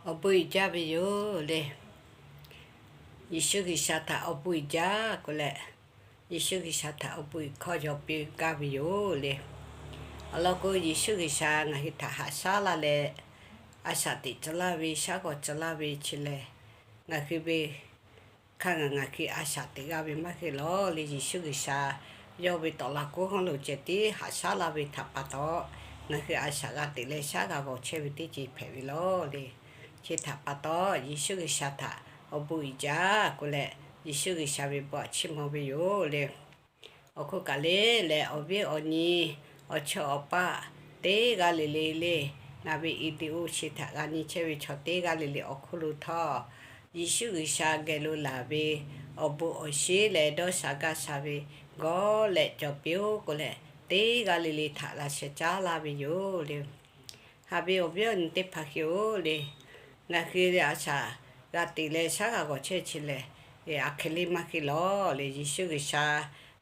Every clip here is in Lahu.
awˬ bon uiˍ jaˇ ve yoˬ le. Yeˍsuˆ G'uiˬsha htaꞈ awˬ bon uiˍ jaˇ k'oˆ leh, Yeˍsuˆ G'uiˬsha htaꞈ awˬ bon uiˍ hkawˇ yaw piˇ gaˇ ve yoˬ le. Awˬ lawn k'o, Yeˍsuˆ G'uiˬsha ngaˬ hui htaꞈ haꞈ shaˉ laˇ leh, a shaꞈ teꞈ tcuh laˇ ve, shaˉ g'awˬ tcuh laˇ ve chi lehˬ, ngaˬ hui ve hk'a ngaˬ ngaˬ hui a shaꞈ teꞈ g'a ve maˇ heˆ lawˬ le. Yeˍsuˆ G'uiˬsha yawˇ ve tawˍ laꞈ k'oˉ hawˉ lo ceh tiˉ haꞈ shaˉ laˇ ve htaꞈ pa taw, ngaˬ hui a shaꞈ g'a teꞈ leh shaˉ g'a g'awˬ chehˇ ve teˇ ceuˬ hpehꞈ ve lawˬ le. Chi htaꞈ pa taw, Yeˍsuˆ G'uiˬsha htaꞈ awˬ bon uiˍ jaˇ k'oˆ leh, Yeˍsuˆ G'uiˬsha ve bon htaꞈ chiˇ mvuh ve yoˬ le. Awˬ hk'oˆ kaꞈ le leh, awˬ viˉ awˬ nyi, awˬ chawˇ awˬ paˆ teˇ g'aˇ le le le, ngaˬ ve video chi htaꞈ g'a nyi chehˇ ve chaw teˇ g'aˇ le le awˬ hk'oˆ lo htawˇ, Yeˍsuˆ G'uiˬsha geh lo laˬ ve awˬ bon awˬ shinˉ leh dawˇ sha gaˇ sha ve gawˇ leh cawˬ piˇ-oˆ k'oˆ leh, teˇ g'aˇ le le htaꞈ laꞈ sheh caˉ laˇ ve yoˬ le. Haꞈ ve awˬ viˉ awˬ nyi teˇ hpaˍ hui-oˬ le, ngaˬ hui a shaꞈ g'a teꞈ leh shaˉ g'a g'awˬ chehˇ chi lehˬ, aˬ hk'e le maˇ heˆ lawˬ le. Yeˍsuˆ G'uiˬsha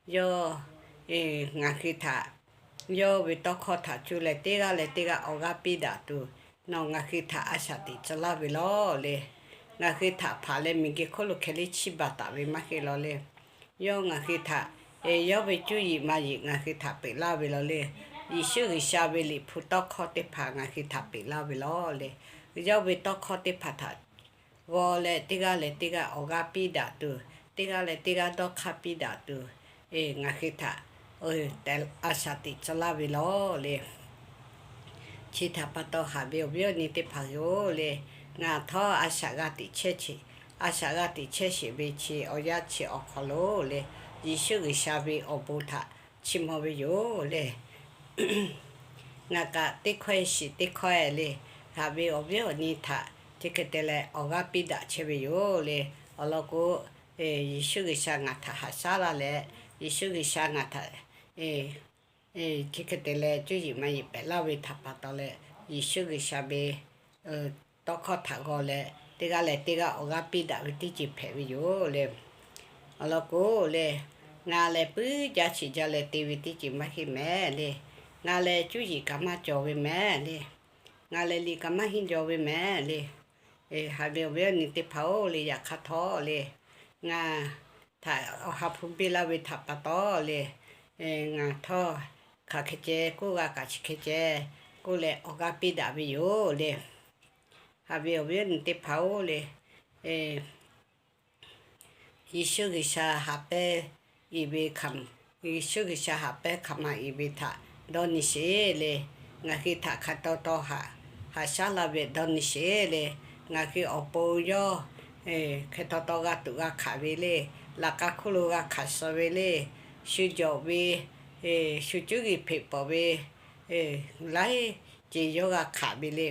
yawˇ ngaˬ hui htaꞈ yawˇ ve tawˇ hkawˇ htaꞈ cuˇ leh teˇ g'aˇ leh teˇ g'aˇ awˬ g'aˇ piˇ daꞈ tuˬ, nawˬ ngaˬ hui htaꞈ a shaꞈ teꞈ tcuh laˇ ve lawˬ le. Ngaˬ hui htaꞈ hpaˍ leh miˬguiˬ hk'oˆ lo hkeh liˇ chiˇ baˬ taˍ ve maˇ heˆ lawˬ le. Yawˇ ngaˬ hui htaꞈ, yawˇ ve cuˇ yiˍ maˇ yiˍ ngaˬ hui htaꞈ peꞈ laˇ ve lawˬ le. Yeˍsuˆ G'uiˬsha ve liꞈ hpu tawˇ hkawˇ teˇ hpaˍ ngaˬ hui htaꞈ peꞈ laˇ ve lawˬ le. Yawˇ ve tawˇ hkawˇ teˇ hpaˍ htaꞈ g'aw leh teˇ g'aˇ leh teˇ g'aˇ awˬ g'aˇ piˇ daꞈ tuˬ, teˇ g'aˇ leh teˇ g'aˇ dawˇ hk'aˇ piˇ daꞈ tuˬ, ngaˬ hui htaꞈ a shaꞈ teꞈ tcuh laˇ ve lawˬ le. Chi htaꞈ pa taw, haꞈ ve awˬ viˉ awˬ nyi teˇ hpaˍ hui-oˬ le, ngaˬ htawˇ a shaꞈ g'a teꞈ chehˇ sheˍ, a shaꞈ g'a teꞈ chehˇ sheˍ ve chi awˬ yanˇ chi awˬ hk'aw lo le, Yeˍsuˆ G'uiˬsha ve awˬ bon htaꞈ chiˇ mvuh ve yoˬ le. Ngaˬ kaꞈ teˇ hkawehˇ shiˍ teˇ hkawehˇ le, haꞈ ve awˬ viˉ awˬ nyi htaꞈ chi hk'e te leh awˬ g'aˇ piˇ daꞈ chehˇ ve yoˬ le. Awˬ lawn k'o, Yeˍsuˆ G'uiˬsha ngaˬ htaꞈ haꞈ shaˉ laˇ leh, Yeˍsuˆ G'uiˬsha ngaˬ htaꞈ chi hk'e te leh cuˇ yiˍ maˇ yiˍ pehꞈ laˇ ve htaꞈ pa taw leh, Yeˍsuˆ G'uiˬsha ve tawˇ hkawˇ htaꞈ g'aw leh teˇ g'aˇ leh teˇ g'aˇ awˬ g'aˇ piˇ daꞈ ve teˇ ceuˬ hpehꞈ ve yoˬ le. Awˬ lawn k'o le, ngaˬ lehˬ puiˉ jaˇ chi jaˇ leh te ve teˇ ceuˬ maˇ heˆ mehˍ le. Ngaˬ lehˬ cuˇ yiˍ kaꞈ maˇ cawˬ ve mehˍ le. Ngaˬ lehˬ liꞈ kaꞈ maˇ henˇ jaw ve mehˍ le. Haꞈ ve awˬ viˉ awˬ nyi teˇ hpaˍ-oˬ le, yaꞈ hk'aˇ htawˇ le, ngaˬ htaꞈ awˬ ha hpu biˇ laˇ ve htaꞈ pa taw le, ngaˬ htawˇ hk'aˬ hk'e ceh k'oˆ g'a kaꞈ chi hk'e ceh k'oˆ leh awˬ g'aˇ piˇ daꞈ ve yoˬ le. Haꞈ ve awˬ viˉ awˬ nyi teˇ hpaˍ-oˬ le, Yeˍsuˆ G'uiˬsha haꞈ pehnˇ iˍ ve hk'aˬ, Yeˍsuˆ G'uiˬsha haꞈ pehnˇ hk'aˬ ma iˍ ve htaꞈ dawˇ nyi sheˍ le. Ngaˬ hui htaꞈ hk'a taw taw haꞈ, haꞈ shaˉ laˇ ve dawˇ nyi sheˍ le. Ngaˬ hui awˬ pon yawˇ hk'e taw taw g'a tuꞈ g'a hkanˍ ve le. Laꞈ k'a hkuˇ lo g'a hkanˍ suh ve le. Shu jawꞈ ve, shu cuˉ g'uiˬ hpeꞈ pawˍ ve laiˉ ceuˬ yawˇ g'a hkanˍ ve le.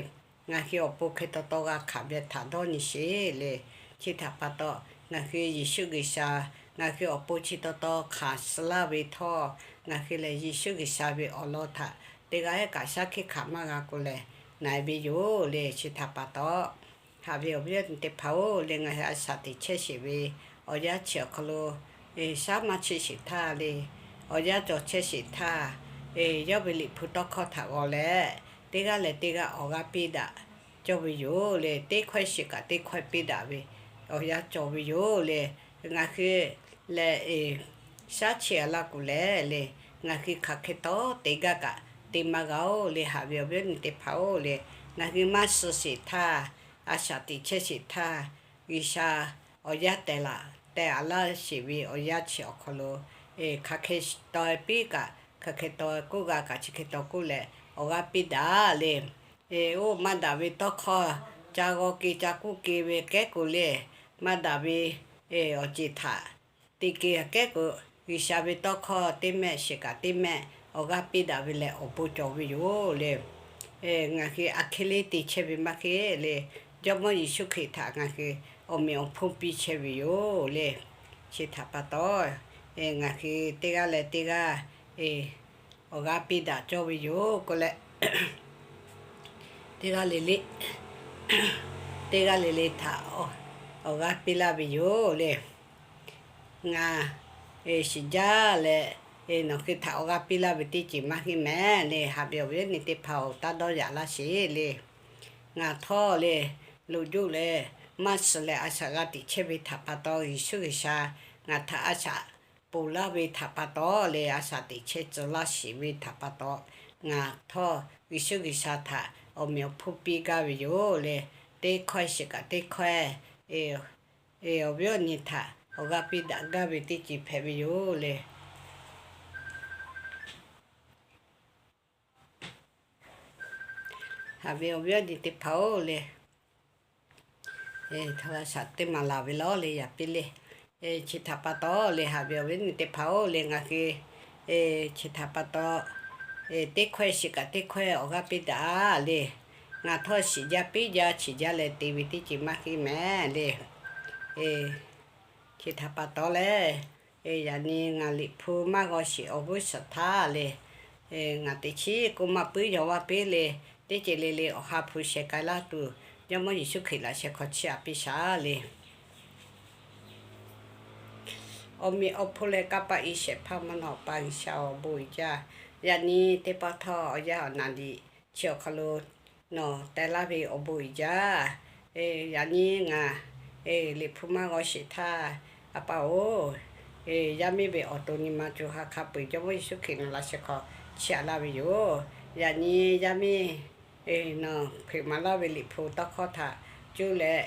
Ngaˬ hui awˬ pon hk'e taw taw g'a hkanˍ ve htaꞈ dawˇ nyi sheˍ le. Chi htaꞈ pa taw, ngaˬ hui Yeˍsuˆ G'uiˬsha, ngaˬ hui awˬ pon chi taw taw hkanˍ suh laˇ ve htawˇ, ngaˬ hui lehˬ Yeˍsuˆ G'uiˬsha ve awˬ lawn htaꞈ teˇ g'aˇ ehˉ kaꞈ shaˉ hkiˆ hkanˍ maˇ g'a k'oˆ leh na-e ve yoˬ le. Chi htaꞈ pa taw, haꞈ ve awˬ viˉ awˬ nyi teˇ hpaˍ-oˬ le, ngaˬ hui a shaꞈ teꞈ chehˇ sheˍ ve awˬ yanˇ chi awˬ hk'aw lo shaˉ maˇ chiˆ sheˍ htaˇ le, awˬ yanˇ cawˬ chehˇ sheˍ htaˇ, yawˇ ve liꞈ hpu tawˇ hkawˇ htaꞈ g'aw leh, teˇ g'aˇ leh teˇ g'aˇ awˬ g'aˇ piˇ daꞈ cawˇ ve yoˬ le. Teˇ hkawehˇ shiˍ kaꞈ teˇ hkawehˇ piˇ daꞈ ve awˬ yanˇ cawˬ ve yoˬ le. Ngaˬ hui lehˬ, shaˉ chiˆ a laˇ k'o leh le, ngaˬ hui hk'aˬ hk'e taw te gaˇ kaꞈ te maˇ g'a-oˬ le. Haꞈ ve awˬ viˉ awˬ nyi teˇ hpaˍ-oˬ le, ngaˬ hui maˇ suh sheˍ htaˇ, a shaꞈ teꞈ chehˇ sheˍ htaˇ, G'uiˬsha awˬ yaˇ tehˬ laˬ tehˬ a laˇ sheˍ ve awˬ yanˇ chi awˬ hk'aw lo, hk'aˬ hk'e taw piˇ kaꞈ, hk'aˬ hk'e taw k'oˆ g'a kaꞈ, chi hk'e taw k'oˆ leh awˬ g'aˇ piˇ daꞈ le. Oˇ maˇ daꞈ ve tawˇ hkawˇ ca g'aw ke ca k'oˆ ke ve kehˉ k'o le, maˇ daꞈ ve awˬ ceˬ htaꞈ te ke kehˉ k'o, G'uiˬsha ve tawˇ hkawˇ teˇ mehˆ shiˍ kaꞈ teˇ mehˆ awˬ g'aˇ piˇ daꞈ ve lehˬ awˬ bon cawˬ ve yoˬ le. Ngaˬ hui aˬ hk'e le te chehˇ ve maˇ heˆ le. Jawˇmawˇ Yeˍsuˆ Hkriꞈ htaꞈ ngaˬ hui awˬ meꞈ awˬ hponˇ piˇ chehˇ ve yoˬ le. Chi htaꞈ pa taw, ngaˬ hui teˇ g'aˇ leh teˇ g'aˇ awˬ g'aˇ piˇ daꞈ cawˇ ve yoˬ k'oˆ leh, teˇ g'aˇ le le, teˇ g'aˇ le le htaꞈ awˬ g'aˇ piˇ laˇ ve yoˬ le. Ngaˬ shiˍ jaˇ leh, nawˬ hui htaꞈ awˬ g'aˇ piˇ laˇ ve teˇ ceuˬ maˇ heˆ mehˍ le. Haꞈ ve awˬ viˉ awˬ nyi teˇ hpaˍ-oˬ, taˇ dawˇ yaꞈ laˇ sheˍ le. Ngaˬ htawˇ le, loˍ jaˇ leh, maˇ suh leh a shaꞈ g'a teꞈ chehˇ ve htaꞈ pa taw, Yeˍsuˆ G'uiˬsha ngaˬ htaꞈ a shaꞈ ponˬ laˇ ve htaꞈ pa taw leh, a shaꞈ teꞈ chehˇ tcuh laˇ sheˍ ve htaꞈ pa taw, ngaˬ htawˇ Yeˍsuˆ G'uiˬsha htaꞈ awˬ meꞈ awˬ hponˇ piˇ gaˇ ve yoˬ leh, teˇ hkawehˇ shiˍ kaꞈ teˇ hkawehˇ awˬ viˉ awˬ nyi htaꞈ awˬ g'aˇ piˇ daꞈ gaˇ ve teˇ ceuˬ hpehꞈ ve yoˬ leh, haꞈ ve awˬ viˉ awˬ nyi teˇ hpaˍ-oˬ leh, a shaꞈ teˇ maˍ laˬ ve lawˬ leh yaꞈ piˇ leh, chi htaꞈ pa taw leh haꞈ ve awˬ viˉ awˬ nyi teˇ hpaˍ-oˬ leh, ngaˬ hui chi htaꞈ pa taw teˇ hkawehˇ shiˍ kaꞈ teˇ hkawehˇ awˬ g'aˇ piˇ daꞈ leh, ngaˬ htawˇ shiˍ jaˇ piˇ jaˇ chiˇ jaˇ leh te ve teˇ ceuˬ maˇ heˆ mehˍ leh, chi htaꞈ pa taw leh, yaꞈ nyi ngaˬ Liꞈ hpu maˇ g'aw sheˍ awˬ g'uˇ suhˍ htaˇ leh, ngaˬ teꞈ chiˉ k'oˆ maˇ puiˉ yaw maˇ piˇ leh, teˇ ceuˬ le le Awˬ ha hpu sheh k'ai laˇ tuˬ, Jawˇmawˇ Yeˍsuˆ Hkriꞈ laꞈ sheh hk'aw chiˇ aꞈ piˇ shaˍ leh, awˬ meꞈ awˬ hponˇ leh kanˇ paˆ i shehˍ hpaˇ maˇ nawˬ pa G'uiˬsha awˬ bon uiˍ jaˇ. Yaꞈ nyi teˇ pawˆ htawˇ awˬ yanˇ awˬ naˍ liꞈ chi awˬ hk'aw lo nawˬ teh laˇ ve awˬ bon uiˍ jaˇ. Yaꞈ nyi ngaˬ Liꞈ hpu maˇ g'aw sheˍ htaˇ, a pa-oˬ, yaˇ miˇ ve awˬ to nyi ma co ha hk'a peu-eˬ Jawˇmawˇ Yeˍsuˆ Hkriꞈ nawˬ laꞈ sheh hk'aw chiˇ aꞈ laˇ ve yoˬ. Yaꞈ nyi yaˇ miˇ nawˬ hpeꞈ maˍ laˇ ve Liꞈ hpu tawˇ hkawˇ htaꞈ cuˇ leh,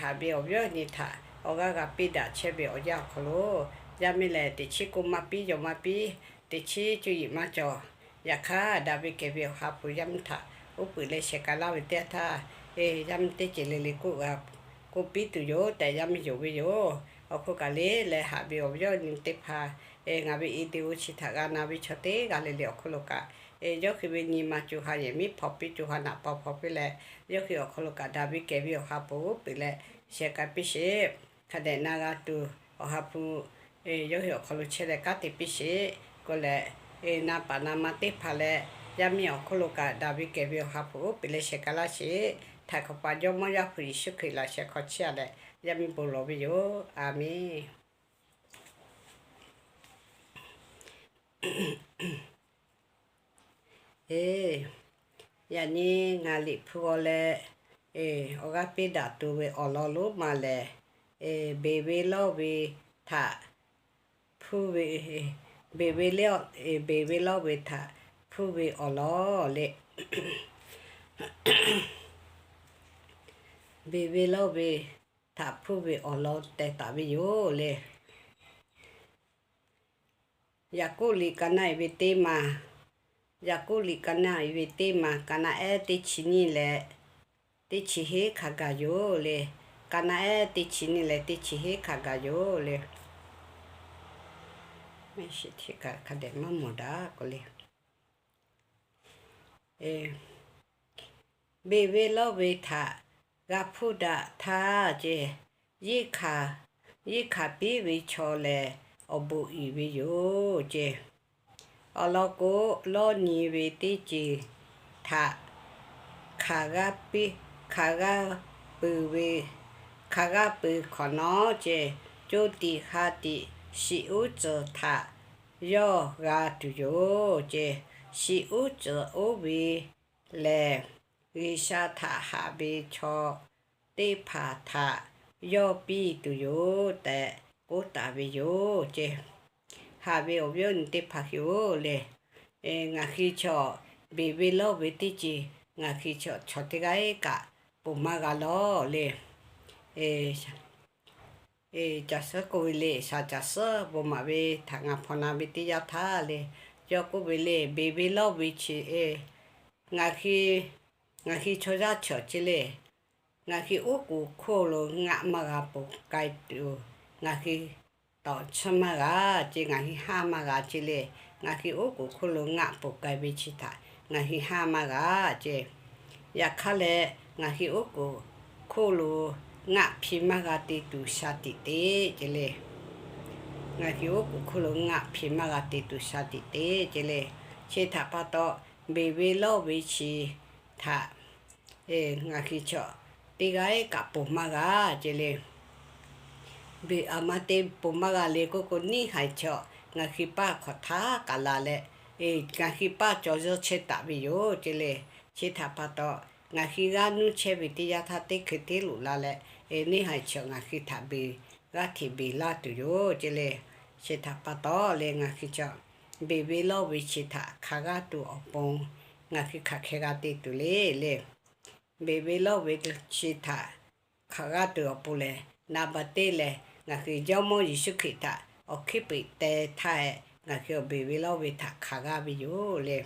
haꞈ ve awˬ viˉ awˬ nyi htaꞈ awˬ g'aˇ g'a piˇ daꞈ chehˇ ve awˬ yanˇ awˬ hk'aw lo, yaˇ miˇ lehˬ teꞈ chiˉ k'oˆ maˇ piˇ yaw maˇ piˇ, teꞈ chiˉ cuˇ yiˍ maˇ cawˬ. Yaꞈ hk'aˇ, daꞈ ve kehˬ ve Awˬ ha hpu yaˇ miˇ htaꞈ uˉ peunˍ leh sheh k'ai laˇ ve teˇ yanˇ htaˇ, yaˇ miˇ teˇ ceuˬ le le k'oˆ g'a k'oˆ piˇ tuˬ yoˬ tehꞈ yaˇ miˇ yonˍ ve yoˬ. Awˬ hk'oˆ kaꞈ le leh haꞈ ve awˬ viˉ awˬ nyi teˇ hpaˍ, ngaˬ ve video chi htaꞈ g'a na ve chaw teˇ g'aˇ le le awˬ hk'aw lo kaꞈ, yawˇ hui ve nyi ma co ha yehˬ miˉ hpaw piˇ co ha naꞈ paw hpaw piˇ leh, yawˇ hui awˬ hk'aw lo kaꞈ daꞈ ve kehˬ ve Awˬ ha hpu uˉ peunˍ leh sheh k'ai piˇ sheˍ. Hk'a dehꞈ na g'a tuˬ Awˬ ha hpu yawˇ hui awˬ hk'aw lo chehˇ leh kanˉ te piˇ sheˍ. K'oˆ leh, na paˍ na ma teˇ hpaˍ leh yaˇ miˇ awˬ hk'aw lo kaꞈ daꞈ ve kehˬ ve Awˬ ha hpu uˉ peunˍ leh sheh k'ai laˇ sheˍ. Htaiˍ hk'awꞈ pa Jawˇmawˇ Yaˇ hpu Yeˍsuˆ Hkriꞈ laꞈ sheh hk'aw chiˇ aꞈ leh yaˇ miˇ bon lawˬ ve yoˬ. A menˬ. Yaꞈ nyi ngaˬ Liꞈ hpu g'aw leh awˬ g'aˇ piˇ daꞈ tuˬ ve awˬ lawn lonˉ ma lehˬ, beˬ ve lawˇ ve htaꞈ hpuˇ ve, beˬ ve lawˇ, beˬ ve lawˇ ve htaꞈ hpuˇ ve awˬ lawn leh, beˬ ve lawˇ ve htaꞈ hpuˇ ve awˬ lawn teh taˍ ve yoˬ leh, Yaˍkoˆ liꞈ ka naˆ-e ve teˇ ma, Yaˍkoˆ liꞈ ka naˆ-e ve teˇ ma, ka naˆ-ehˉ teˇ chi nyiˇ leh teˇ chi hiˉ hk'a gaˬ yoˬ leh, ka naˆ-ehˉ teˇ chi nyiˇ leh teˇ chi hiˉ hk'a gaˬ yoˬ leh, hk'a dehꞈ maˇ mawˬ daꞈ k'o le. Beˬ ve lawˇ ve htaꞈ g'a hpuˇ daꞈ htaˇ ce, yeˇ hkanˍ piˇ ve chaw lehˬ awˬ bon uiˍ ve yoˬ ce. Awˬ lawn k'o, lawˇ nyi ve teˇ ceuˬ htaꞈ hk'aˬ g'a piˇ, hk'aˬ g'a peuˬ ve, hk'aˬ g'a peuˬ hk'awꞈ nawˉ ce, co tiꞈ ha tiꞈ shiˍ uˉ tcuhˍ htaꞈ yawˇ g'a tuˬ yoˬ ce. Shiˍ uˉ tcuhˍ oˇ ve lehˬ, G'uiˬsha htaꞈ haꞈ ve chaw teˇ hpaˍ htaꞈ yawˇ piˇ tuˬ yoˬ tehꞈ k'oˆ taˍ ve yoˬ ce. Haꞈ ve awˬ viˉ awˬ nyi teˇ hpaˍ hui-oˬ lehˬ, ngaˬ hui chaw beˬ ve lawˇ ve teˇ ceuˬ ngaˬ hui chaw teˇ g'aˇ kaꞈ ponˬ maˇ g'a lawˬ le. Caˬ suhˉ k'oˆ ve le, shaˍ caˬ suhˉ bon maˍ ve htaꞈ ngaˬ hpawnˬ na ve teˇ yanˇ htaˇ le, yawˇ k'oˆ ve le, beˬ ve lawˇ ve chi ngaˬ hui, ngaˬ hui chaw yaˇ chaw ce le, ngaˬ hui oˉ k'oˍ hk'oˆ lo ngaˆ maˇ g'a ponˬ k'ai tuˬ, ngaˬ hui tawꞈ chehˇ maˇ g'a ce, ngaˬ hui haˇ maˇ g'a ce le. Ngaˬ hui oˉ k'oˍ hk'oˆ lo ngaˆ ponˬ k'ai ve chi htaꞈ ngaˬ hui haˇ maˇ g'a ce. Yaꞈ hk'aˇ leh, ngaˬ hui oˉ k'oˍ hk'oˆ lo ngaˆ hpi maˇ g'a te tuˬ sha tiꞈ te ce le. Ngaˬ hui oˉ k'oˍ hk'oˆ lo ngaˆ hpi maˇ g'a te tuˬ sha tiꞈ te ce le. Chi htaꞈ pa taw, beˬ ve lawˇ ve chi htaꞈ ngaˬ hui chaw teˇ g'aˇ kaꞈ ponˬ maˇ g'a ce le. Beˬ aˬ ma te ponˬ maˇ g'a le k'oˆ k'o, neˇ haiˬ chaw ngaˬ hui paˇ hk'awꞈ htaˇ k'aꞈ la leh, ngaˬ hui paˇ caw zuhˇ chehˇ taˍ ve yoˬ ce le. Chi htaꞈ pa taw, ngaˬ hui g'aˇ nuˇ chehˇ ve teˇ yanˇ htaˇ, teˇ hkui teˇ loꞈ la leh, neˇ haiˬ chi ngaˬ hui htaꞈ beˬ, g'aˇ hteꞈ beˬ laˇ tuˬ yoˬ ce le. Chi htaꞈ pa taw le, ngaˬ hui chaw beˬ ve lawˇ ve chi htaꞈ hk'aˬ g'aˇ tuˬ awˬ pon ngaˬ hui hk'aˬ hk'e g'a te tuˬ le le. Beˬ ve lawˇ ve chi htaꞈ hk'aˬ g'aˇ tuˬ awˬ pon lehˬ, naˍ baˬ teˇ lehˬ, ngaˬ hui Jawˇmawˇ Yeˍsuˆ Hkriꞈ htaꞈ awˬ hkiˉ puiˍ teh htaˇ, ngaˬ hui awˬ beˬ ve lawˇ ve htaꞈ hk'aˬ g'aˇ ve yoˬ le.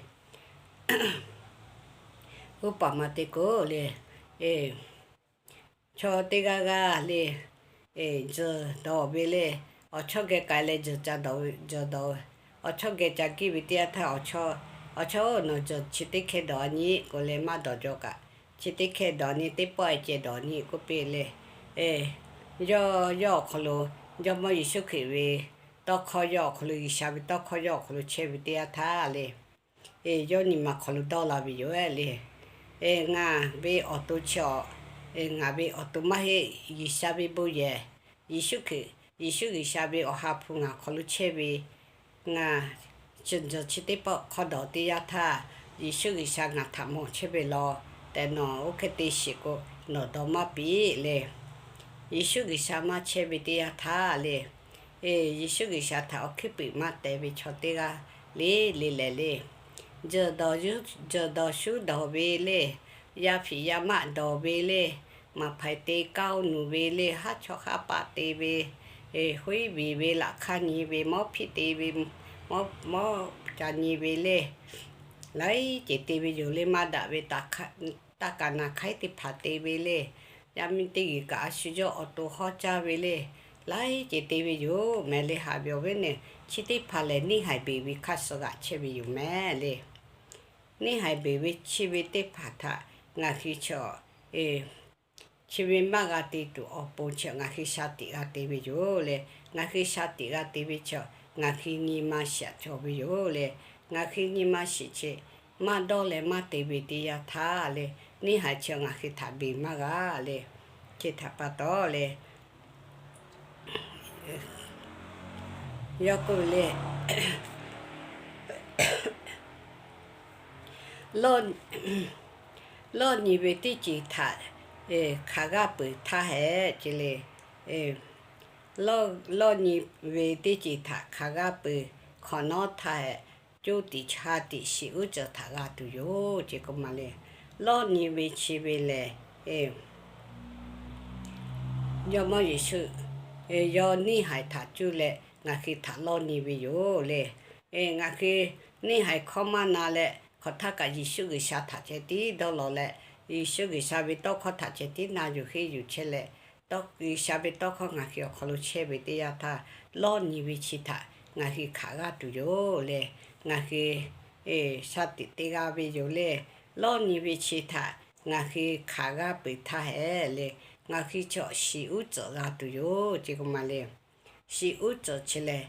Uˉ paˍ ma te k'o le, chaw teˇ g'aˇ g'aˇ le, tzuhˬ dawˬ ve le, awˬ chawˇ geh k'ai leh tzuhˬ ca dawˬ, tzuhˬ dawˬ, awˬ chawˇ geh ca giˇ ve teˇ yanˇ htaˇ, awˬ chawˇ, awˬ chawˇ-oˬ, nawˬ tzuhˬ chi teˇ hkehˇ dawˬ nyi k'o leh maˇ dawˬ jaw kaꞈ, chi teˇ hkehˇ dawˬ nyi, teˇ pawˆ ceh dawˬ nyi k'oˆ piˇ le. Yawˇ, yawˇ awˬ hk'aw lo, Jawˇmawˇ Yeˍsuˆ Hkriꞈ ve tawˇ hkawˇ yawˇ awˬ hk'aw lo, G'uiˬsha ve tawˇ hkawˇ yawˇ awˬ hk'aw lo chehˇ ve teˇ yanˇ htaˇ le, yawˇ nyi ma hk'aw lo dawˇ la ve yoˬ le. Ngaˬ ve awˬ to chi awˬ, ngaˬ ve awˬ to maˇ heˆ, G'uiˬsha ve bon yehˬ, Yeˍsuˆ Hkriꞈ, Yeˍsuˆ G'uiˬsha ve awˬ ha hpu ngaˬ hk'aw lo chehˇ ve, ngaˬ tzuhˬ chi teˇ pawˆ hk'aw dawˬ teˇ yanˇ htaˇ, Yeˍsuˆ G'uiˬsha ngaˬ htaꞈ mawˬ chehˇ ve law tehꞈ nawˬ oˇ hk'e te shiˍ k'o, nawˬ dawˇ maˇ piˇ le. Yeˍsuˆ G'uiˬsha maˇ chehˇ ve teˇ yanˇ htaˇ le, Yeˍsuˆ G'uiˬsha htaꞈ awˬ hkiˉ puiˍ maˇ teh ve chaw teˇ g'aˇ le le lehˬ le, tzuhˬ dawˬ shuˉ dawˬ ve le, yaˇ hpiꞈ yaˇ maˆ dawˬ ve le, maˍ hpaiˍ te kaˇ-oˆ nuˬ ve le, haˉ chawˇ haˉ paˆ te ve, hoiˉ viˬ ve, laꞈ hk'aˇ nyi ve, mawˇ hpiˇ te ve, mawˇ ca nyi ve le, laiˉ ceuˬ te ve yoˬ le. Maˇ daꞈ ve taˇ kaˍ naˍ hk'aiˉ teˇ hpaˍ te ve le, yaˇ miˇ teˇ g'uiˬ kaꞈ a shu yawˇ awˬ to hawˉ caˇ ve le, laiˉ ceuˬ te ve yoˬ mehˍ le. Haꞈ ve awˬ viˉ awˬ nyi, chi teˇ hpaˍ lehˬ neˇ haiˬ beˬ ve hk'aˇ suh g'aꞈ chehˇ ve yoˬ mehˍ le. Neˇ haiˬ beˬ ve chi ve teˇ hpaˍ htaꞈ ngaˬ hui chaw chi ve maˇ g'a te tuˬ awˬ pon chi ngaˬ hui sha tiꞈ g'a te ve yoˬ le. Ngaˬ hui sha tiꞈ g'a te ve chi ngaˬ hui nyi ma shiˍ cawˬ ve yoˬ le. Ngaˬ hui nyi ma shiˍ chi maˇ dawˇ leh maˇ te ve teˇ yanˇ htaˇ le, neˇ haiˬ chi ngaˬ hui htaꞈ beˬ maˇ g'a le. Chi htaꞈ pa taw le, yawˇ k'oˆ ve le, lawˇ nyi ve teˇ ceuˬ htaꞈ hk'aˬ g'aˇ peuˬ htaˇ hehꞈ ce le. Lawˇ nyi ve teˇ ceuˬ htaꞈ hk'aˬ g'aˇ peuˬ hk'awꞈ nawˉ htaˇ hehꞈ, coˇ tiꞈ cha tiꞈ shiˍ uˉ tcuhˍ htaꞈ g'a tuˬ yoˬ ce k'oˆ ma le. Lawˇ nyi ve chi ve lehˬ, Jawˇmawˇ Yeˍsuˆ yawˇ neˇ haiˬ htaꞈ cuˇ leh ngaˬ hui htaꞈ lawˇ nyi ve yoˬ le. Ngaˬ hui neˇ haiˬ hkawˇ maˇ na leh hk'awꞈ htaˇ kaꞈ Yeˍsuˆ G'uiˬsha htaꞈ ceh tiˉ dawˇ law leh, Yeˍsuˆ G'uiˬsha ve tawˇ hkawˇ htaꞈ ceh tiˉ na yuˬ henˇ yuˬ chehˇ leh, G'uiˬsha ve tawˇ hkawˇ ngaˬ hui awˬ hk'aw lo chehˇ ve teˇ yanˇ htaˇ, lawˇ nyi ve chi htaꞈ ngaˬ hui hk'aˬ g'aˇ tuˬ yoˬ le. Ngaˬ hui sha tiꞈ te g'a ve yoˬ le. Lawˇ nyi ve chi htaꞈ ngaˬ hui hk'aˬ g'aˇ peuˬ htaˇ hehꞈ le, ngaˬ hui chaw shiˍ uˉ tcuhˍ g'a tuˬ yoˬ ce k'oˆ ma le. Shiˍ uˉ tcuhˍ chi lehˬ,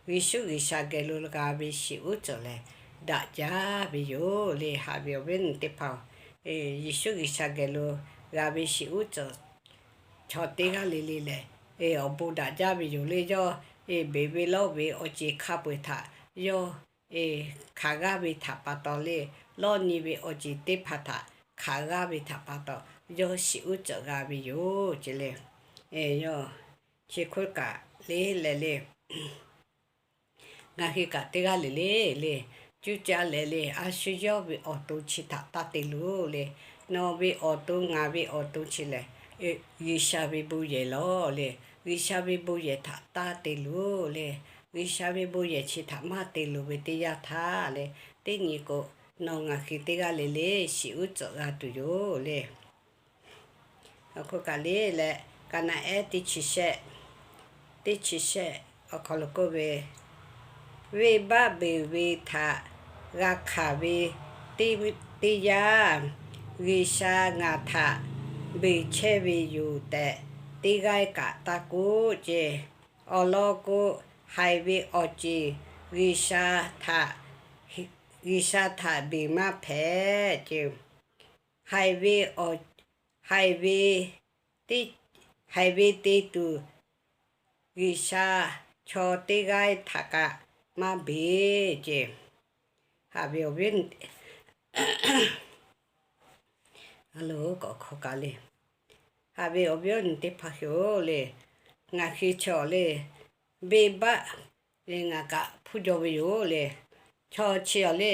Yeˍsuˆ G'uiˬsha geh lo g'a ve shiˍ uˉ tcuhˍ lehˬ, daꞈ jaˇ ve yoˬ le. Haꞈ ve awˬ viˉ awˬ nyi teˇ hpaˍ, Yeˍsuˆ G'uiˬsha geh lo g'a ve shiˍ uˉ tcuhˍ chaw teˇ g'aˇ le le lehˬ, awˬ bon daꞈ jaˇ ve yoˬ le. Yawˇ beˬ ve lawˇ ve awˬ ceˬ hk'a peu-eˬ htaꞈ yawˇ hk'aˬ g'aˇ ve htaꞈ pa taw le, lawˇ nyi ve awˬ ceˬ teˇ hpaˍ htaꞈ hk'aˬ g'aˇ ve htaꞈ pa taw, yawˇ shiˍ uˉ tcuhˍ g'a ve yoˬ ce le. Yawˇ chi hk'oˆ kaꞈ le leh le, ngaˬ hui kaꞈ teˇ g'aˇ le le le, cuˇ caˇ leh le, a shu yawˇ ve awˬ to chi htaꞈ taˇ te loˬ le. Nawˬ ve awˬ to, ngaˬ ve awˬ to chi lehˬ, G'uiˬsha ve bon yehˬ lawˬ le. G'uiˬsha ve bon yehˬ htaꞈ taˇ te loˬ le. G'uiˬsha ve bon yehˬ chi htaꞈ maˇ te loˬ ve teˇ yanˇ htaˇ le, teˇ nyi k'o, nawˬ ngaˬ hui teˇ g'aˇ le le shiˍ uˉ tcuhˍ g'a tuˬ yoˬ le. Awˬ hk'oˆ kaꞈ le leh, kaˍnaˍehˉ teˇ chi shehˆ, teˇ chi shehˆ awˬ hk'aw lo k'oˆ ve, venˇbaˆ beˬ ve htaꞈ g'a hkanˍ ve teˇ, teˇ yanˇ, G'uiˬsha ngaˬ htaꞈ beˬ chehˇ ve yoˬ tehꞈ, teˇ g'aˇ kaꞈ taˇ k'oˆ ce. Awˬ lawn k'o, haiˬ ve awˬ ceˬ G'uiˬsha htaꞈ, G'uiˬsha htaꞈ beˬ maˇ hpehꞈ ce. Haiˬ ve, haiˬ ve, haiˬ ve te tuˬ G'uiˬsha chaw teˇ g'aˇ htaꞈ kaꞈ maˇ beˬ ce. Haꞈ ve awˬ viˉ, Hello, k'awꞈ hk'aw kaꞈ le. Haꞈ ve awˬ viˉ awˬ nyi teˇ hpaˍ hui-oˬ le, ngaˬ hui chaw le, venˇbaˆ le ngaˬ kaꞈ hpuˇ jaw ve yoˬ le. Chaw chi awˬ le,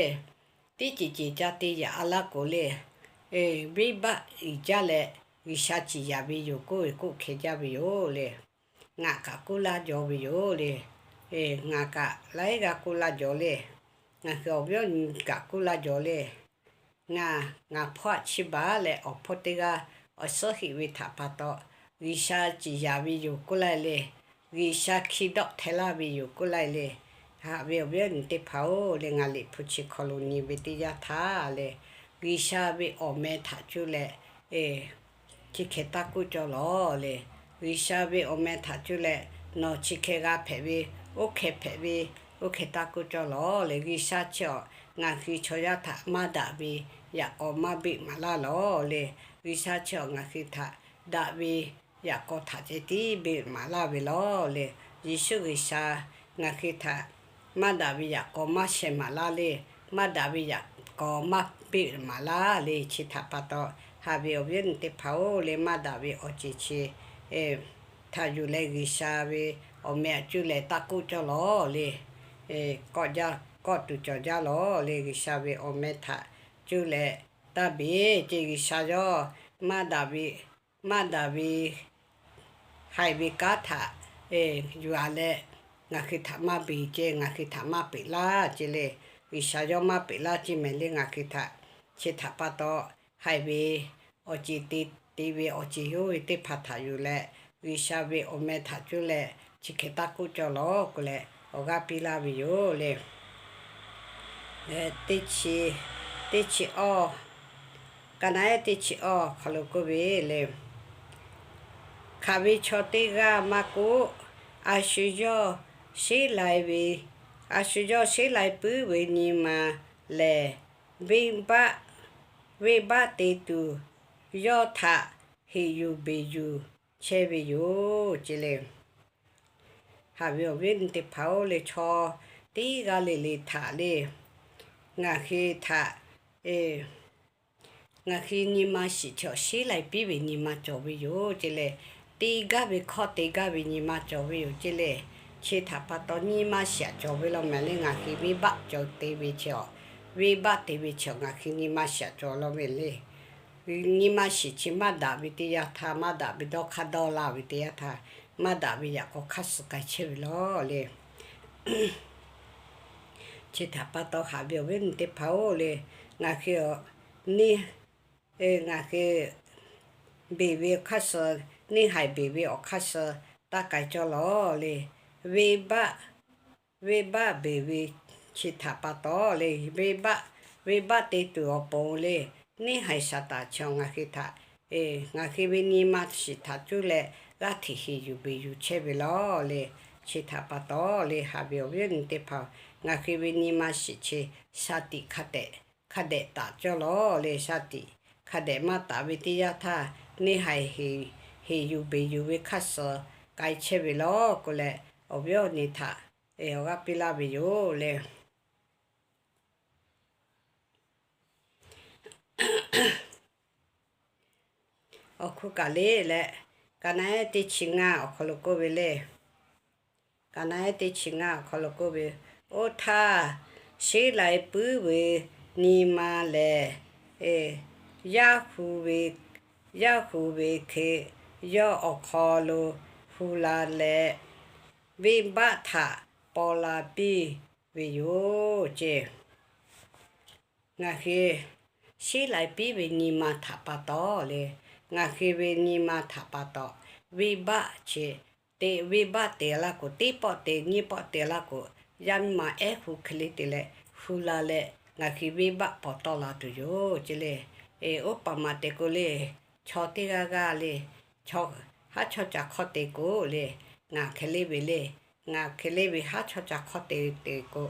teˇ ceuˬ ceuˬ ca te yaꞈ a laˇ k'o le, venˇbaˆ uiˍ jaˇ leh G'uiˬsha ciˍ yaˍ ve yoˬ k'oˆ ve k'oˆ hkeh jaˇ ve yoˬ le. Ngaˬ kaꞈ k'oˆ laˇ jaw ve yoˬ le. Ngaˬ kaꞈ laiˉ g'aˇ k'oˆ laˇ jaw le. Ngaˬ hui awˬ viˉ awˬ nyi kaꞈ k'oˆ laˇ jaw le. Ngaˬ, ngaˬ hpawˇ aꞈ chiˇ baˬ leh awˬ hpawˇ teˇ g'aˇ awˬ suhˉ heˆ ve htaꞈ pa taw, G'uiˬsha ciˍ yaˍ ve yoˬ k'oˆ laˇ le. G'uiˬsha hkiˇ dawˆ hteh laˇ ve yoˬ k'oˆ laˇ le. Haꞈ ve awˬ viˉ awˬ nyi teˇ hpaˍ-oˬ le, ngaˬ Liꞈ hpu chi hk'aw lo nyi ve teˇ yanˇ htaˇ le, G'uiˬsha ve awˬ meh htaꞈ cuˇ leh chi hk'e taˇ k'oˆ cawˇ lawˬ le. G'uiˬsha ve awˬ meh htaꞈ cuˇ leh, nawˬ chi hk'e g'a hpehꞈ ve, oˇ hk'e hpehꞈ ve, oˇ hk'e taˇ k'oˆ cawˇ lawˬ le. G'uiˬsha chi awˬ ngaˬ hui chaw yaˇ htaꞈ maˇ daꞈ ve yaꞈ k'aw maˇ beˆ maˍ laˇ lawˬ le. G'uiˬsha chi awˬ ngaˬ hui htaꞈ daꞈ ve yaꞈ k'aw htaꞈ ceh tiˉ beˆ maˍ laˇ ve lawˬ le. Yeˍsuˆ G'uiˬsha ngaˬ hui htaꞈ maˇ daꞈ ve yaꞈ k'aw maˇ sheh maˍ laˇ le. Maˇ daꞈ ve yaꞈ k'aw maˇ beˆ maˍ laˇ le. Chi htaꞈ pa taw, haꞈ ve awˬ viˉ awˬ nyi teˇ hpaˍ-oˬ le, maˇ daꞈ ve awˬ ceuˬ chi htaꞈ yuˬ leh G'uiˬsha ve awˬ meh htaꞈ cuˇ leh taˇ k'oˆ cawˇ lawˬ le. Kawˆ jaˇ, kawˆ tuˬ cawˬ jaˇ lawˬ le. G'uiˬsha ve awˬ meh htaꞈ cuˇ leh taˇ beˬ ce. G'uiˬsha yawˇ maˇ daꞈ ve, maˇ daꞈ ve haiˬ ve kanˉ htaꞈ yuˬ a leh, ngaˬ hui htaꞈ maˇ beˬ ce, ngaˬ hui htaꞈ maˇ peꞈ laˇ ce le. G'uiˬsha yawˇ maˇ peꞈ laˇ ce mehˍ le ngaˬ hui htaꞈ. Chi htaꞈ pa taw, haiˬ ve awˬ ceuˬ te, te ve awˬ ceuˬ yawˇ ve teˇ hpaˍ htaꞈ yuˬ leh, G'uiˬsha ve awˬ meh htaꞈ cuˇ leh chi hk'e taˇ k'oˆ cawˇ lawˬ k'oˆ leh awˬ g'aˇ piˇ laˇ ve yoˬ le. Teˇ chi, teˇ chi awˇ, ka naˉ ehˉ teˇ chi awˇ hk'aw lo k'oˆ ve le, hk'aˬ ve chaw teˇ g'aˇ maˇ k'oˆ, a shu yawˇ sheˉ lai ve, a shu yawˇ sheˉ lai puiˉ ve nyi ma lehˬ, venˇbaˆ, venˇbaˆ te tuˬ yawˇ htaꞈ heˍ yuˬ beˬ yuˬ chehˇ ve yoˬ ce le. Haꞈ ve awˬ viˉ awˬ nyi teˇ hpaˍ-oˬ le, chaw teˇ g'aˇ le le htaꞈ le, ngaˬ hui htaꞈ ngaˬ hui nyi ma shiˍ chaw sheˉ lai piˉ ve nyi ma cawˬ ve yoˬ ce le. Te gaˇ ve hkawˇ te gaˇ ve nyi ma cawˬ ve yoˬ ce le. Chi htaꞈ pa taw nyi ma shiˍ aꞈ cawˬ ve law mehˍ le, ngaˬ hui venˇbaˆ cawˬ te ve chaw, venˇbaˆ te ve chaw ngaˬ hui nyi ma shiˍ aꞈ cawˬ law mehˍ le. Nyi ma shiˍ chi maˇ daꞈ ve teˇ yanˇ htaˇ, maˇ daꞈ ve dawˇ hk'aˇ dawˇ laˇ ve teˇ yanˇ htaˇ, maˇ daꞈ ve yaꞈ k'aw hk'aˇ suh k'ai chehˇ ve law le. Chi htaꞈ pa taw haꞈ ve awˬ viˉ awˬ nyi teˇ hpaˍ-oˬ le, ngaˬ hui awˬ neˇ, ngaˬ hui beˬ ve awˬ hk'aˇ suh, neˇ haiˬ beˬ ve awˬ hk'aˇ suh taˇ k'ai cawˇ lawˬ le. Venˇbaˆ, venˇbaˆ beˬ ve chi htaꞈ pa taw le, venˇbaˆ, venˇbaˆ te tuˬ awˬ pon le, neˇ haiˬ Saˍtanˍ chi ngaˬ hui htaꞈ, ngaˬ hui ve nyi ma shiˍ htaꞈ cuˇ leh g'aˇ hteꞈ heˍ yuˬ beˬ yuˬ chehˇ ve law le. Chi htaꞈ pa taw le, haꞈ ve awˬ viˉ awˬ nyi teˇ hpaˍ, ngaˬ hui ve nyi ma shiˍ chi sha tiꞈ hk'a dehꞈ, hk'a dehꞈ taˍ cawˇ lawˬ le. Sha tiꞈ hk'a dehꞈ maˇ taˍ ve teˇ yanˇ htaˇ, neˇ haiˬ heˍ yuˬ beˬ yuˬ ve hk'aˇ suh k'ai chehˇ ve law k'oˆ leh, awˬ viˉ awˬ nyi htaꞈ awˬ g'aˇ piˇ laˇ ve yoˬ le. Awˬ hk'oˆ kaꞈ le leh, ka naˉ ehˉ teˇ chi ngaˇ awˬ hk'aw lo k'oˆ ve le. Ka naˉ ehˉ teˇ chi ngaˇ awˬ hk'aw lo k'oˆ ve, oˇ htaˇ sheˉ lai puiˉ ve nyi ma lehˬ, yaˇ hu ve, yaˇ hu ve hk'e yawˇ awˬ hk'aw lo hu la leh, venˇbaˆ htaꞈ paw la piˇ ve yoˬ ce. Ngaˬ hui sheˉ lai piˉ ve nyi ma htaꞈ pa taw le, ngaˬ hui ve nyi ma htaꞈ pa taw, venˇbaˆ chi te, venˇbaˆ te laˇ k'o, teˇ pawˆ te nyiˇ pawˆ te laˇ k'o, yaˇ miˇ ma ehˉ hu hk'e le te leh hu la leh ngaˬ hui venˇbaˆ paw tawˆ la tuˬ yoˬ ce le. Oˇ paˍ maˍ te k'o le, chaw teˇ g'aˇ g'aˇ le, haˉ chawˇ ca hk'awˇ te k'o le, ngaˬ hk'e le ve le, ngaˬ hk'e le ve haˉ chawˇ ca hk'awˇ te te k'o,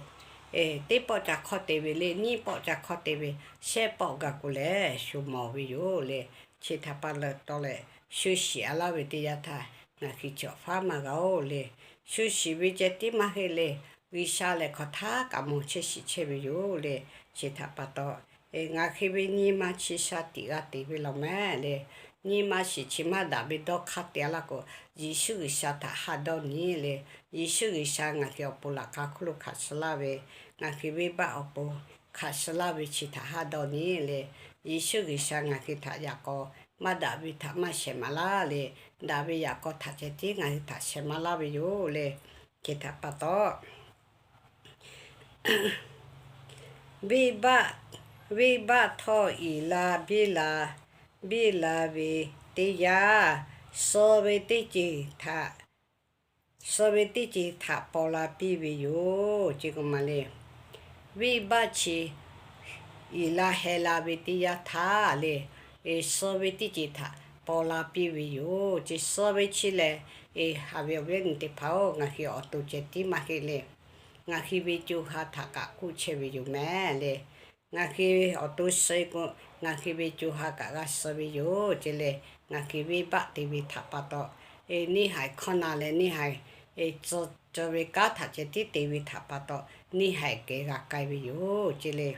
teˇ pawˆ ca hk'awˇ te ve le, nyiˇ pawˆ ca hk'awˇ te ve, shehˆ pawˆ gaˬ k'o lehˬ shu mawˬ ve yoˬ le. Chi htaꞈ pa taw leh, shu shiˍ a laˇ ve teˇ yanˇ htaˇ ngaˬ hui cawˬ faˉ maˇ g'a-oˬ le. Shu shiˍ ve ceh tiˉ maˇ heˆ le, G'uiˬsha lehˬ hk'aˬ htaˇ kaꞈ mawˬ chehˇ shiˍ chehˇ ve yoˬ le. Chi htaꞈ pa taw Ngaˬ hui ve nyi ma chi sha tiꞈ g'a teꞈ ve law mehˍ le. Nyi ma shiˍ chi maˇ daꞈ ve dawˇ hk'aˇ te laˇ k'o, Yeˍsuˆ G'uiˬsha htaꞈ haˆ dawˇ nyi le. Yeˍsuˆ G'uiˬsha ngaˬ hui awˬ pon laꞈ k'a hkuˇ lo hkanˍ suh laˇ ve, ngaˬ hui venˇbaˆ awˬ pon hkanˍ suh laˇ ve chi htaꞈ haˆ dawˇ nyi le. Yeˍsuˆ G'uiˬsha ngaˬ hui htaꞈ yaꞈ k'aw maˇ daꞈ ve htaꞈ maˇ shehˍ maˍ laˇ le. Daꞈ ve yaꞈ k'aw htaꞈ ceh tiˉ ngaˬ hui htaꞈ shehˍ maˍ laˇ ve yoˬ le. Chi htaꞈ pa taw, venˇbaˆ, venˇbaˆ htawˇ iˍ la biˇ la, biˇ la ve teˇ yanˇ, suh ve teˇ ceuˬ htaꞈ, suh ve teˇ ceuˬ htaꞈ paw la piˇ ve yoˬ. Chi k'o maˬ le, venˇbaˆ chi iˍ la heh la ve teˇ yanˇ htaˇ le, suh ve teˇ ceuˬ htaꞈ paw la piˇ ve yoˬ. Chi suh ve chi lehˬ, haꞈ ve awˬ viˉ awˬ nyi teˇ hpaˍ-oˬ, ngaˬ hui awˬ to ceh tiˉ maˇ heˆ le. Ngaˬ hui ve co ha htaꞈ kaꞈ k'oˆ chehˇ ve yoˬ mehˍ le. Ngaˬ hui awˬ to suh k'o, ngaˬ hui ve co ha kaꞈ g'a suh ve yoˬ. Chi le, ngaˬ hui venˇbaˆ te ve htaꞈ pa taw, neˇ haiˬ hkawˇ na leh neˇ haiˬ tcuh ceh ve kanˉ htaꞈ ceh tiˉ te ve htaꞈ pa taw, neˇ haiˬ kehˬ g'a k'ai ve yoˬ. Chi le,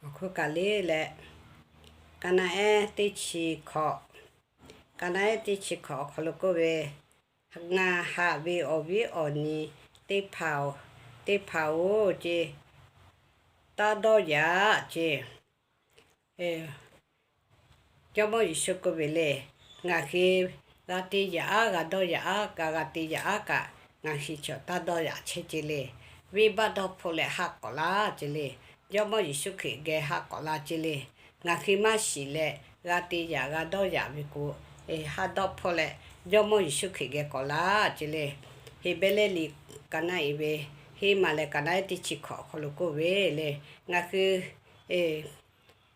awˬ hk'oˆ kaꞈ le leh, ka naˆ ehˉ teˇ chi hkawꞈ, ka naˆ ehˉ teˇ chi hkawꞈ awˬ hk'aw lo k'oˆ ve, Ngaˬ haꞈ ve awˬ viˉ awˬ nyi teˇ hpaˍ-oˬ, teˇ hpaˍ-oˬ, ce taˇ dawˇ yaꞈ ce. Jawˇmawˇ Yeˍsuˆ k'oˆ ve le, ngaˬ hui g'a te yaꞈ aˉ, g'a dawˇ yaꞈ aˉ, g'a g'a te yaꞈ aˉ kaꞈ, ngaˬ hui chaw taˇ dawˇ yaꞈ chehˇ ce le. Venˇbaˆ dawˇ hpfuhˆ leh haˆ k'awꞈ laˇ ce le. Jawˇmawˇ Yeˍsuˆ Hkriꞈ geh haˆ k'awꞈ la ce le. Ngaˬ hui maˇ shiˍ leh g'a te yaꞈ g'a dawˇ yaꞈ ve k'o, haˆ dawˇ hpfuhˆ leh Jawˇmawˇ Yeˍsuˆ Hkriꞈ geh k'awꞈ laˇ ce le. Heˍbrehˇ liꞈ ka naˆ iˍ ve, heˆ maˬ leh ka naˆ ehˉ teˇ chi hkawꞈ awˬ hk'aw lo k'oˆ ve le, ngaˬ hui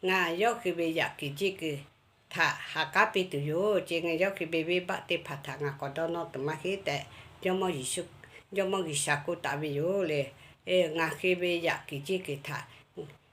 ngaˬ yawˇ hui ve yaꞈ kuiˬ jiˇ kuiˬ htaꞈ ha k'aˉ piˇ tuˬ yoˬ ce. Ngaˬ yawˇ hui ve venˇbaˆ teˇ hpaˍ htaꞈ ngaˬ k'awꞈ dawˇ nawˇ tuˬ maˇ heˆ tehꞈ, Jawˇmawˇ Yeˍsuˆ, Jawˇmawˇ G'uiˬsha k'oˆ taˍ ve yoˬ le. Ngaˬ hui ve yaꞈ kuiˬ jiˇ kuiˬ htaꞈ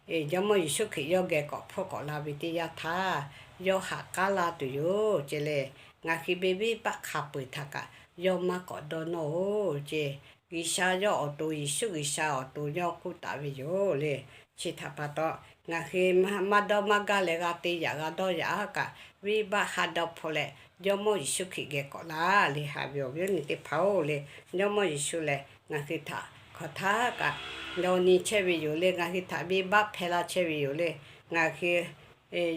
Jawˇmawˇ Yeˍsuˆ Hkriꞈ yawˇ geh k'awꞈ hpfuhˆ k'awꞈ la ve teˇ yanˇ htaˇ, yawˇ ha k'aˉ laˇ tuˬ yoˬ ce le. Ngaˬ hui ve venˇbaˆ hk'a peu-eˬ htaꞈ kaꞈ yawˇ maˇ k'awꞈ dawˇ nawˇ-oˬ ce. G'uiˬsha yawˇ awˬ to, Yeˍsuˆ G'uiˬsha awˬ to yawˇ k'oˆ taˍ ve yoˬ le. Chi htaꞈ pa taw, ngaˬ hui maˇ dawˇ maˇ gaˇ leh g'a te yaꞈ g'a dawˇ yaꞈ aˉ kaꞈ, venˇbaˆ haˆ dawˇ hpfuhˆ leh Jawˇmawˇ Yeˍsuˆ Hkriꞈ geh k'awꞈ laˇ le. Haꞈ ve awˬ viˉ awˬ nyi teˇ hpaˍ-oˬ le, Jawˇmawˇ Yeˍsuˆ lehˬ ngaˬ hui htaꞈ hk'aˬ htaˇ kaꞈ dawˇ nyi chehˇ ve yoˬ le. Ngaˬ hui htaꞈ venˇbaˆ hpehˇ laˇ chehˇ ve yoˬ le. Ngaˬ hui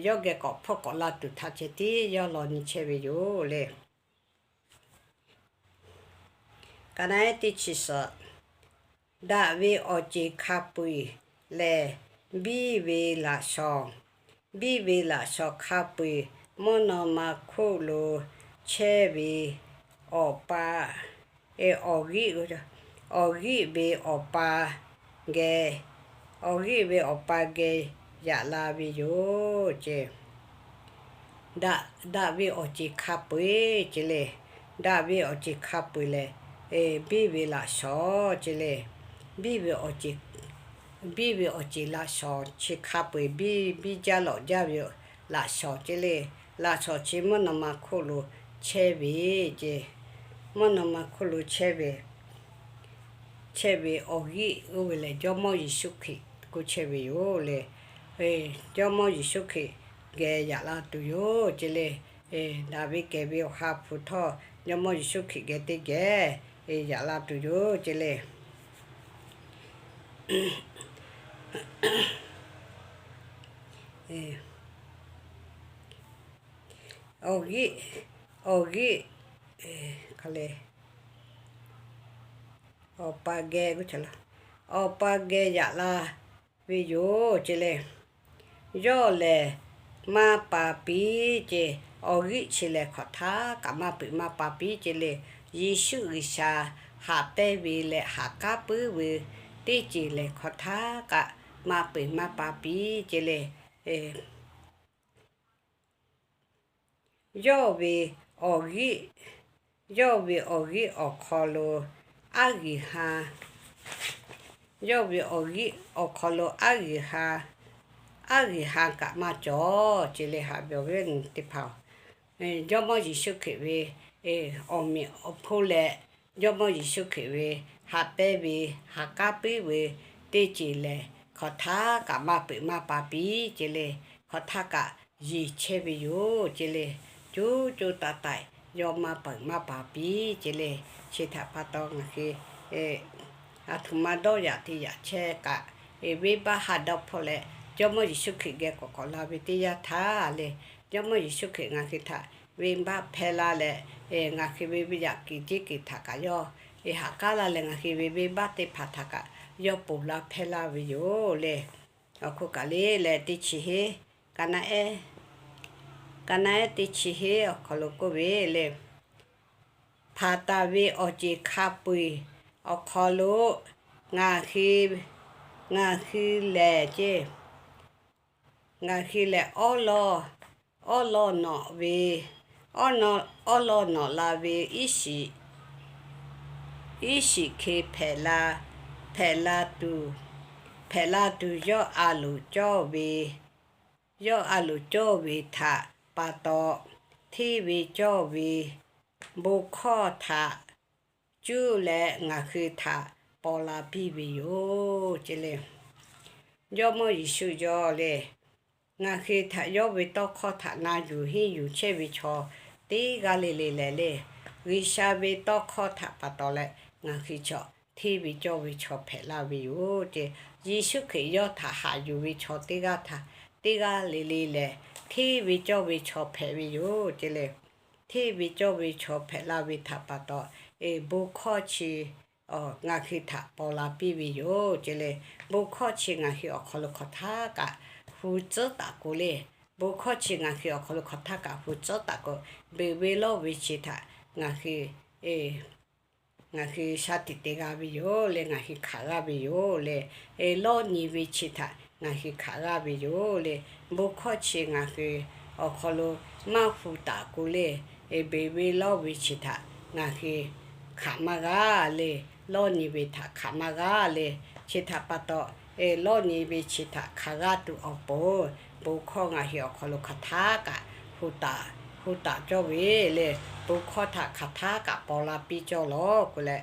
yawˇ geh k'awꞈ hpfuhˆ k'awꞈ la tuˬ htaꞈ ceh tiˉ yawˇ law nyi chehˇ ve yoˬ le. Ka naˆ ehˉ teˇ chi suhˍ, daꞈ ve awˬ ceˬ hk'a peu-eˬ lehˬ, biˇ ve laꞈ shawnˍ, biˇ ve laꞈ shawnˍ hk'a peu-eˬ mvuhˇ naw ma hk'oˆ lo chehˇ ve awˬ pa, awˬ g'euˆ, awˬ g'euˆ ve awˬ pa geh, awˬ g'euˆ ve awˬ pa geh yaꞈ la ve yoˬ ce. Daꞈ, daꞈ ve awˬ ceˬ hk'a peu-eˬ ce le. Daꞈ ve awˬ ceˬ hk'a peu-eˬ lehˬ, biˇ ve laꞈ shawnˍ ce le. Biˇ ve awˬ ceˬ, biˇ ve awˬ ceˬ laꞈ shawnˍ chi hk'a peu-eˬ biˇ, biˇ jaˇ lawꞈ jaˇ ve laꞈ shawnˍ ce le. Laꞈ shawnˍ chi mvuhˇ naw ma hk'oˆ lo chehˇ ve ce. Mvuhˇ naw ma hk'oˆ lo chehˇ ve, chehˇ ve awˬ g'euˆ oˇ ve lehˬ, Jawˇmawˇ Yeˍsuˆ Hkriꞈ k'oˆ chehˇ ve yoˬ le. Jawˇmawˇ Yeˍsuˆ Hkriꞈ geh yaꞈ la tuˬ yoˬ ce le. Daꞈ ve kehˬ ve awˬ ha hpu htawˇ, Jawˇmawˇ Yeˍsuˆ Hkriꞈ geh teˇ geh yaꞈ la tuˬ yoˬ ce le. Awˬ g'euˆ, awˬ g'euˆ, awˬ pa geh, awˬ pa geh yaꞈ la ve yoˬ ce le. Yawˇ lehˬ maˇ pa piˇ ce. Awˬ g'euˆ chi lehˬ hk'awꞈ htaˇ kaꞈ maˇ peuˬ maˇ pa piˇ ce le. Yeˍsuˆ G'uiˬsha haꞈ pehnˇ ve leh haꞈ k'aˉ puiˉ ve teˇ ceuˬ lehˬ hk'awꞈ htaˇ kaꞈ maˇ peuˬ maˇ pa piˇ ce le. Yawˇ ve awˬ g'euˆ, yawˇ ve awˬ g'euˆ awˬ hk'aw lo aˉ g'uiˬ ha, yawˇ ve awˬ g'euˆ awˬ hk'aw lo aˉ g'uiˬ ha, aˉ g'uiˬ ha kaꞈ maˇ cawˬ ce le. Haꞈ ve awˬ viˉ awˬ nyi teˇ hpaˍ-oˬ, Jawˇmawˇ Yeˍsuˆ Hkriꞈ ve awˬ meꞈ awˬ hponˇ leh Jawˇmawˇ Yeˍsuˆ Hkriꞈ ve haꞈ pehnˇ ve, haꞈ k'aˉ puiˉ ve teˇ ceuˬ lehˬ, hk'aw htaˇ kaꞈ maˇ peuˬ maˇ pa piˇ ce le. Hk'aw htaˇ kaꞈ yeˬ chehˇ ve yoˬ ce le. Coˇ coˇ taiˍ taiˍ yawˇ maˇ peuˬ maˇ pa piˇ ce le. Chi htaꞈ pa taw ngaˬ hui aˬ htoꞈ ma dawˇ yaꞈ te yaꞈ chehˇ kaꞈ, venˇbaˆ ha dawˇ hpawˇ leh Jawˇmawˇ Yeˍsuˆ Hkriꞈ geh k'awꞈ k'awꞈ la ve teˇ yanˇ htaˇ le, Jawˇmawˇ Yeˍsuˆ Hkriꞈ ngaˬ hui htaꞈ venˇbaˆ hpehˇ laˇ leh, ngaˬ hui ve venˇ yaꞈ kiˬ tiˉ kiˬ htaꞈ kaꞈ yawˇ haꞈ k'aˉ laˇ leh ngaˬ hui ve venˇbaˆ teˇ hpaˍ htaꞈ kaꞈ yawˇ ponˬ laˇ hpehˇ laˇ ve yoˬ le. Awˬ hk'oˆ kaꞈ le leh teˇ chi heˉ, ka naˆ ehˉ, ka naˆ ehˉ teˇ chi heˉ awˬ hk'aw lo k'oˆ ve le, hpanˍ taˍ ve awˬ ceˬ hk'a peu-eˬ awˬ hk'aw lo ngaˬ hui, ngaˬ hui lehˬ ce, ngaˬ hui lehˬ awˉ lawˇ, awˉ lawˇ nawꞈ ve, awˉ lawˇ nawꞈ la ve iˉ shiˍ, iˉ shiˍ hk'e hpehꞈ la, hpehꞈ la tuˬ, hpehꞈ la tuˬ yawˇ a loˍ cawˇ ve, yawˇ a loˍ cawˇ ve htaꞈ pa taw, hteˇ ve cawˇ ve bon hkawˇ htaꞈ cuˇ leh ngaˬ hui htaꞈ paw la piˇ ve yoˬ ce le. Jawˇmawˇ Yeˍsuˆ yawˇ le, ngaˬ hui htaꞈ yawˇ ve tawˇ hkawˇ htaꞈ na yuˬ henˇ yuˬ chehˇ ve chaw teˇ g'aˇ le le lehˬ le, G'uiˬsha ve tawˇ hkawˇ htaꞈ pa taw leh ngaˬ hui chaw hteˇ ve cawˇ ve chaw hpehꞈ laˇ ve yoˬ ce. Yeˍsuˆ Hkriꞈ yawˇ htaꞈ haꞈ yuˬ ve chaw teˇ g'aˇ htaꞈ, teˇ g'aˇ le le lehˬ hteˇ ve cawˇ ve chaw hpehꞈ ve yoˬ ce le. Hteˇ ve cawˇ ve chaw hpehꞈ laˇ ve htaꞈ pa taw, bon hkawˇ chi ngaˬ hui htaꞈ paw la piˇ ve yoˬ ce le. Bon hkawˇ chi ngaˬ hui awˬ hk'aw lo hk'aw htaˇ kaꞈ hu tcuhˉ taˍ k'o le, bon hkawˇ chi ngaˬ hui awˬ hk'aw lo hk'aw htaˇ kaꞈ hu tcuhˉ taˍ k'o, beˬ ve lawˇ ve chi htaꞈ ngaˬ hui ngaˬ hui shaˉ tiꞈ te g'a ve yoˬ le, ngaˬ hui hkanˍ g'aˇ ve yoˬ le. Lawˇ nyi ve chi htaꞈ ngaˬ hui hkanˍ g'aˇ ve yoˬ le. Bon hkawˇ chi ngaˬ hui awˬ hk'aw lo maˇ hu taˍ k'o le, beˬ ve lawˇ ve chi htaꞈ ngaˬ hui hkanˍ maˇ g'a le. Lawˇ nyi ve htaꞈ hkanˍ maˇ g'a le. Chi htaꞈ pa taw, lawˇ nyi ve chi htaꞈ hkanˍ g'aˇ tuˬ awˬ pon, bon hkawˇ ngaˬ hui awˬ hk'aw lo hk'aw htaˇ kaꞈ hu taˍ, hu taˍ cawˇ ve le. Bon hkawˇ htaꞈ hk'aw htaˇ kaꞈ paw la piˇ cawˇ lawˬ k'oˆ leh,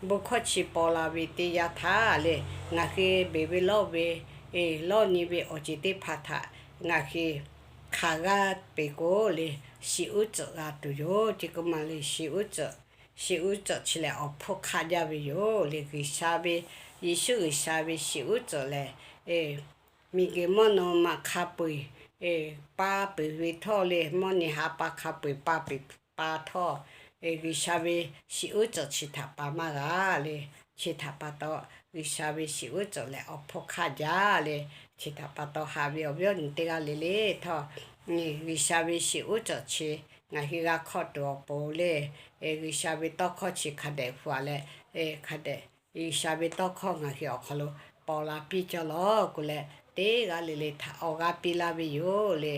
bon hkawˇ chi paw la ve teˇ yanˇ htaˇ le, ngaˬ hui beˬ ve lawˇ ve, lawˇ nyi ve awˬ ceuˬ teˇ hpaˍ htaꞈ ngaˬ hui hkanˍ g'aˇ peˬ k'o le, shiˍ uˉ tcuhꞈ g'a tuˬ yoˬ ce k'oˆ ma le. Shiˍ uˉ tcuhꞈ, shiˍ uˉ tcuhꞈ chi lehˬ awˬ hpfuhˇ hk'aˆ jaˇ ve yoˬ le. G'uiˬsha ve, Yeˍsuˆ G'uiˬsha ve shiˍ uˉ tcuhꞈ lehˬ, miˬguiˬ mvuhˇ naw ma hk'a peu-eˬ pa peuˬ ve htawˇ le, mvuhˇ nyi ha pa hk'a peu-eˬ pa peuˬ pa htawˇ, G'uiˬsha ve shiˍ uˉ tcuhꞈ chi htaꞈ pa maˇ g'a le. Chi htaꞈ pa taw, G'uiˬsha ve shiˍ uˉ tcuhꞈ lehˬ awˬ hpfuhˇ hk'aˆ jaˇ le. Chi htaꞈ pa taw haꞈ ve awˬ viˉ awˬ nyi teˇ g'aˇ le le htawˇ, G'uiˬsha ve shiˍ uˉ tcuhꞈ chi ngaˬ hui g'a hk'awˇ tuˬ awˬ pon le, G'uiˬsha ve tawˇ hkawˇ chi hk'a dehꞈ hu-a leh, hk'a dehꞈ G'uiˬsha ve tawˇ hkawˇ ngaˬ hui awˬ hk'aw lo paw la piˇ cawˇ lawˬ k'oˆ leh, teˇ g'aˇ le le htaꞈ awˬ g'aˇ piˇ laˇ ve yoˬ le.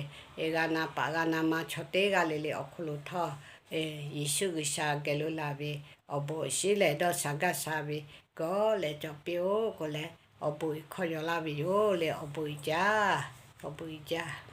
G'a na paˍ g'a na ma chaw teˇ g'aˇ le le awˬ hk'aw lo htawˇ, Yeˍsuˆ G'uiˬsha geh lo la ve awˬ bon awˬ shinˉ leh dawˇ sha gaˇ sha ve gawˇ leh cawˬ piˇ-oˆ k'oˆ leh, awˬ bon uiˍ hkawˇ yaw laˇ ve yoˬ le. Awˬ bon uiˍ jaˇ, awˬ bon uiˍ jaˇ.